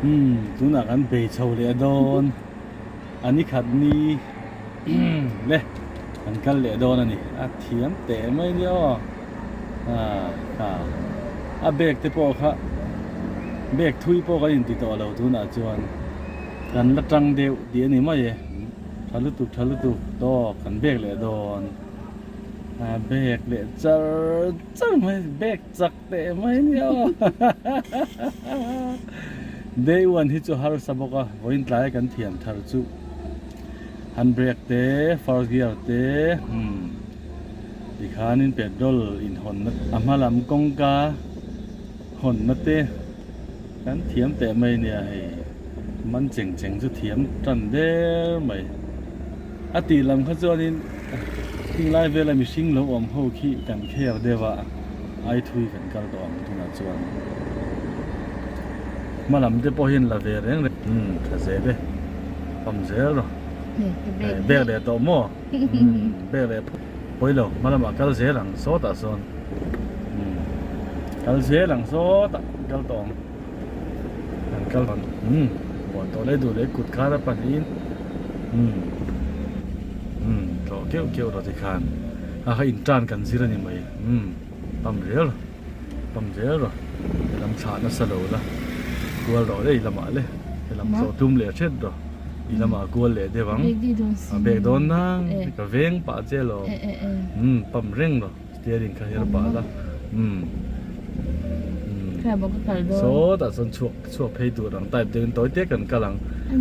Umm tunah kan bei chho leh dawn a ni khat ni le kan kal leh dawn a ni a thiam teh mai nia aw ah kha a bag te pawh kha bag thui pawh kan inti tawh lo tunah chuan kan la tang deuh tih a ni mai e tha lutuk tha lutuk tawk kan bag leh dawn a bag leh char char mai bag chak teh mai nia aw Day one hi chu harsa bawk a vawiin tlai kan thiam thar chu handbrake te first gear te umm tikhanin petrol inhawnna a hma lam kawngka hawnna te kan thiam teh mai nia hei man cheng cheng chu thiam tan der mai a tih lam kha chuanin heng lai vela mihring lo awm ho khi kan kher deuh a ai thui kan kal tawh ang tunah chuan hma lam te pawh hian la ve reng reng umm tha zel e pam zel rawh bag leh tawh maw umm bag leh pawi lo hma lamah kal zel ang sawtah sawn umm kal zel ang sawtah kal tawh ang. An kal dawn umm buan tawh leh duh leh kut kar a pahnihin umm umm tlawh keuh keuh rawh tikhan a kha intan kan zir a ni mai umm pam zel rawh pam zel rawh helam thlah nasa lo la kual rawh le i lamah le helam tlawh tum leh hret rawh i lamah kual leh deuh ang a bek dawn nang ka veng pah che alawm umm pam reng rawh. Steering kha her pah la umm sawtah sawn chhuak chhuak phei tur ang type deuhin tawi te kan kal ang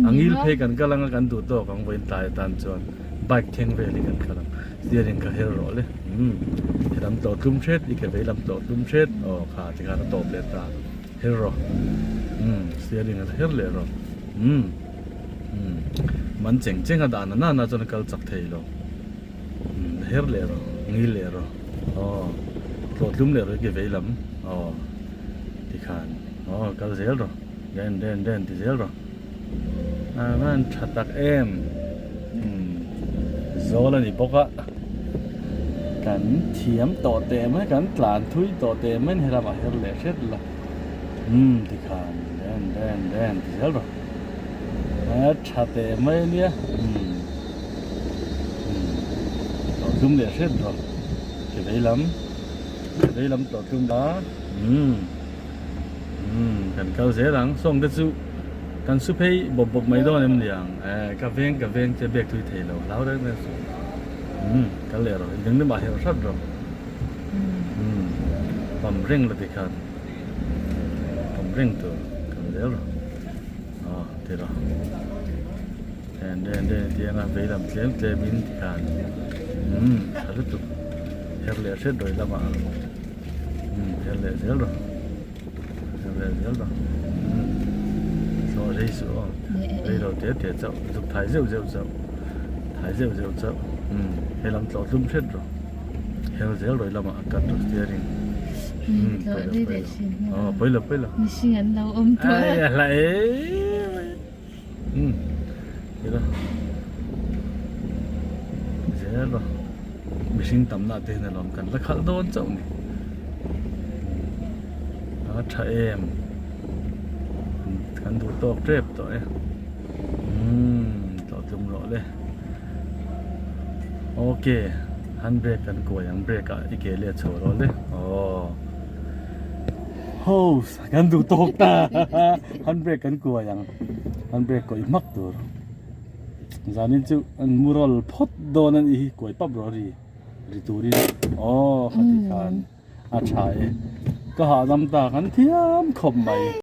a ngil phei kan kal ang a kan duh tawk ang vawiin tlai atan chuan bike thleng vel hi kan kal ang steering kha her rawh le umm helam tlawh tlum hret i ke vei lam tlawh tlum hret aw kha tikhan a tawp leh ta her rawh umm steering a her leh rawh umm umm man cheng cheng a dah na na chuan a kal chak thei lo. Her leh rawh, ngil leh rawh, aw tlawhtlum leh rawh i ke vei lam, aw tikhan aw kal zel rawh, den den den ti zel rawh, a van tha tak em, umm zawl a ni bawk a, kan thiam tawh teh mai, kan tlan thui tawh teh mai ni helamah her leh hret la, umm tikhan den den den ti zel rawh, a tha teh mai a nia, umm. Tlawh tlum leh hret rawh ke vei lam ke vei lam tlawh tlum a umm umm kan kal zel ang sawng te chu kan su phei bawp bawp mai dawn em ni ang eh ka veng ka veng che bek thui thei lo hlau reng reng suh umm kal leh rawh in ding lamah herh hrat rawh umm pam reng la tikhan pam reng tur kal zel rawh aw ti rawh. Den den den tih anga vei lam tlem tlem in tikhan umm tha lutuk her leh hret rawih lamah umm her leh zel rawh her leh zel rawh umm thlawh rei suh aw rei lo te te chauh zuk thai zeuh zeuh chauh thai zeuh zeuh chauh umm helam tlawh tlum hret rawh her zel rawih lamah a cut rawh steering umm pawi lo pawi lo aw pawi lo pawi lo mihring an lo awm tawh a ai a hla em. Umm ila zel a mihring tamna te hian alawm kan la khalh dawn chauh ni a tha em kan duh tawk tep tawh e umm tlawh tlum rawh le okay handbrake kan kuai ang brake ah i ke let chho rawh le aw hose. Kan duh tawk ta handbrake kan kuai ang handbrake kawi hmak tur zanin chu an mu rawl phawt dawn a nih hi kuai pap rawh ri ri turin aw khati khan a tha e ka hahdam ta kan thiam khawp mai.